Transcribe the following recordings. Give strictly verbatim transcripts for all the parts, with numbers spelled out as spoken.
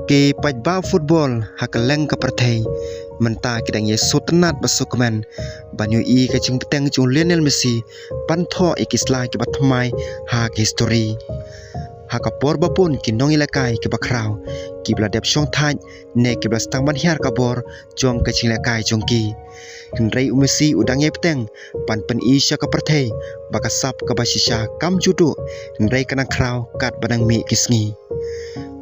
Ki paidbah football ha kylleng ka pyrthei mynta ki dang ïa sngewtynnat ba sngewkmen ban ïohi ka jingbteng jong u Lionel Messi ban thoh ïa ki sla kiba thymmai ha ka histori. Ha ka por ba bun ki nongïalehkai kiba khraw kiba la dep shongthait ne kiba la sdang ban hiar ka bor jong ka jinglehkai jong ki. Hynrei u Messi u dang ïai bteng ban pyni sha ka pyrthei ba ka sap kaba shisha kam ju duh, hynrei ka nang khraw katba nang mih ki sngi.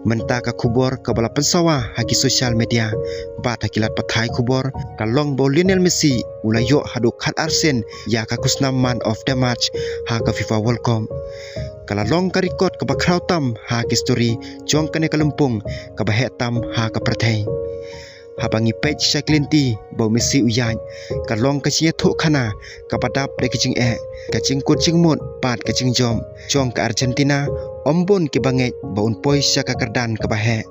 Mynta ka khubor kaba la pynsawa ha ki social media bad ha ki lad pathai khubor ka long ba u Lionel Messi u la ïoh haduh khatar sien ïa ka khusnam Man of the Match ha ka FIFA World Cup. Ka la long ka record kaba khraw tam ha ka histori jong kane ka lympung kaba heh tam ha ka pyrthei. Haba ngi peit sha ki lynti ba u Messi u ïaid, ka long ka jingïathuhkhana kaba dap da ka jingeh, ka jingkut jingmut bad ka jingjop jong ka Argentina. Ym bun kiba ngeit ba un poi sha ka kyrdan kaba heh.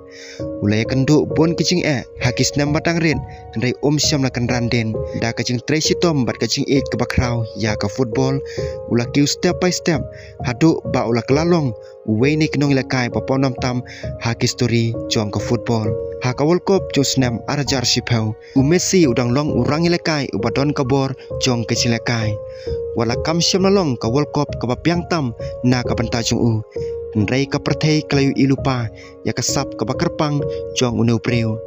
U la ïakynduh bun ki jingeh ha ki snem ba dang rit, hynrei um shym la kynran dien. Da ka jingtrei shitom bad ka jingïeit kaba khraw ïa ka football, u la kiew step by step haduh ba u la kylla long uwei na ki nongïalehkai ba pawnam tam ha ka histori jong ka football. Ha ka World Cup jong u snem ar hajar shiphew, u Messi u dang long u rangïalehkai uba don ka bor jong ka jinglehkai. Wat la kam shym la long ka World Cup kaba biang tam na ka bynta jong u, hynrei ka pyrthei ka la ïohi lypa ïa ka sap kaba kyrpang jong une u briew.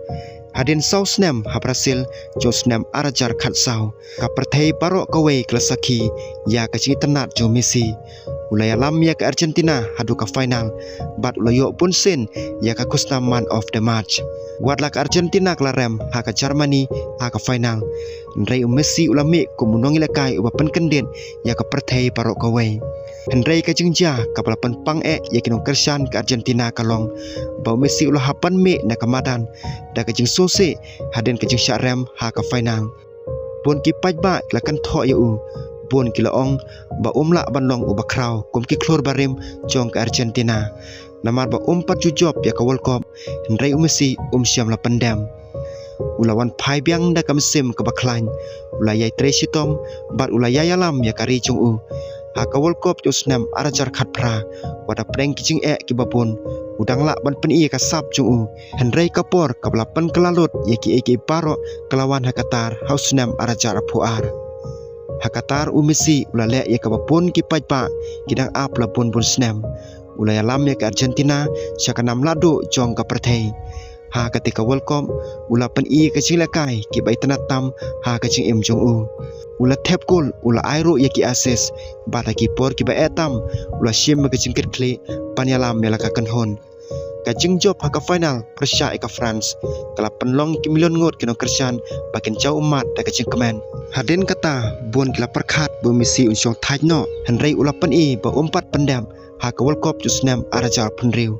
Hadien saw snem ha Brazil jong u snem ar hajar khatsaw, ka pyrthei baroh kawei ka la sakhi ïa ka jingitynnat jong u Messi. U la ïalam ïa ka Argentina haduh ka final bad u la ïoh bunsien ïa ka khusnam Man of the Match. Wat la ka Argentina ka la rem ha ka Germany ha ka final, hynrei u Messi u la mih kum u nongïalehkai uba pynkyndit ïa ka pyrthei baroh kawei. Hynrei ka jingjia kaba la pynpang eh ïa ki nongkyrshan ka Argentina ka long ba u Messi u la hap ban mih na ka madan da ka jingsngewsih hadien ka jingshah rem ha ka final. Bun ki paidbah ki la kynthoh ïa u, bun ki la ong ba um lah ban long uba khraw kum ki khlur barim jong ka Argentina, namar ba um pat ju jop ïa ka World Cup, hynrei u Messi um shym la pyndem. U la wan phai biang da ka mynsiem kaba khlaiñ, u la ïai trei shitom bad u la ïai ïalam ïa ka ri jong u. Ha ka World Cup jong u snem ar hajar khatphra, wat hapdeng ki jingeh kiba bun, u dang lah ban pyni ïa ka sap jong u. Hynrei ka por kaba la pynkylla lut ïa kiei kiei baroh ka la wan ha Qatar ha u snem ar hajar arphew ar. Ha Qatar u Messi u la leh ïa kaba bun ki paidbah ki dang ap la bun bun snem. U la ïalam ïa ka Argentina sha ka nam lahduh jong ka pyrthei. Ha kata ka World Cup u la pyni ka jinglehkai kiba itynnad tam ha ka jingim jong u. U la thep kol, u la ai ruh ïa ki assist, bad ha ki por kiba eh tam u la shim ïa ka jingkitkhlieh ban ïalam ïa la ka kynhun. Ka jingjop ha ka final pyrshah ïa ka France ka la pynlong ïa ki million ngut ki nongkyrshan ba kin jaw ummat da ka jingkmen. Hadien kata, bun ki la pyrkhat ba u Messi un shongthait noh, hynrei u la pyni ba um pat pyndep ha ka World Cup jong u snem ar hajar arphew hynriew.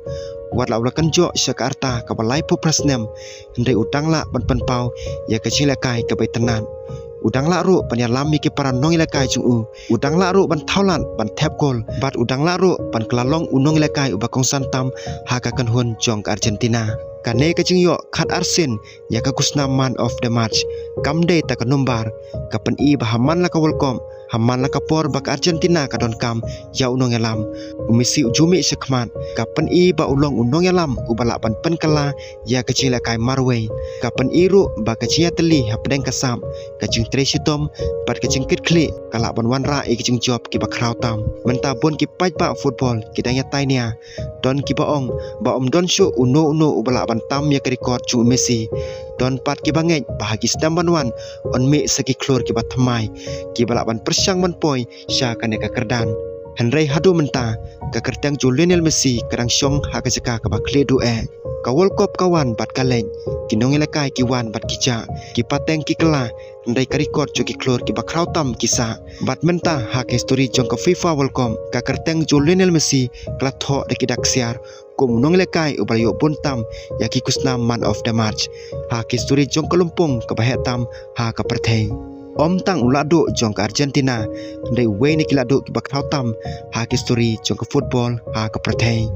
Wat la u la kynjoh sha ka rta kaba laiphew phra snem, hynrei u dang lah ban pynpaw ïa ka jinglehkai kaba itynnad. U dang lah ruh ban ïalam ïa ki para nongïalehkai jong u. U dang lah ruh ban thaw lad ban thep kol, bad u dang lah ruh ban kylla long u nongïalehkai uba kongsan tam ha ka kynhun jong ka Argentina. Kane ka jingïoh khatar sien ïa ka khusnam Man of the Match kam dei ta ka number, ka pyni ba ha man la ka World Cup, ha man la ka por ba ka Argentina ka donkam ïa u nongïalam, u Messi u ju mih shakhmat. Ka pyni ba u long u nongïalam uba lah ban pynkylla ïa ka jinglehkai marwei. Ka pyni ruh ba ka jingïatylli hapdeng ka sap, ka jingtrei shitom bad ka jingkitkhlieh ka lah ban wanrah ïa ki jingjop kiba khraw tam. Mynta bun ki paidbah football ki dang ïatai nia. Don kiba ong ba ym don shuh uno uno uba lah ban tam ïa ka record jong u Messi. Don pat kiba ngeit ba ha ki snem ban wan yn mih sa ki khlur kiba thymmai kiba lah ban pyrshang ban poi sha kane ka kyrdan. Hynrei haduh mynta ka kyrteng jong u Lionel Messi ka dang shong ha ka jaka kaba khlieh duh eh. Ka World Cup ka wan bad ka leit, ki nongïalehkai ki wan bad ki jah, ki pateng ki kylla, hynrei ka record jong ki khlur kiba khraw tam ki sah. Bad mynta ha ka histori jong ka FIFA World Cup, ka kyrteng jong u Lionel Messi ka la thoh da ki dak ksiar kum u nongïalehkai uba la ïoh bun tam ïa ki khusnam Man of the Match ha ka histori jong ka lympung kaba heh tam ha ka pyrthei. Ym tang u lahduh jong ka Argentina, hynrei uwei na ki lahduh kiba khraw tam ha ka histori jong ka football ha ka pyrthei.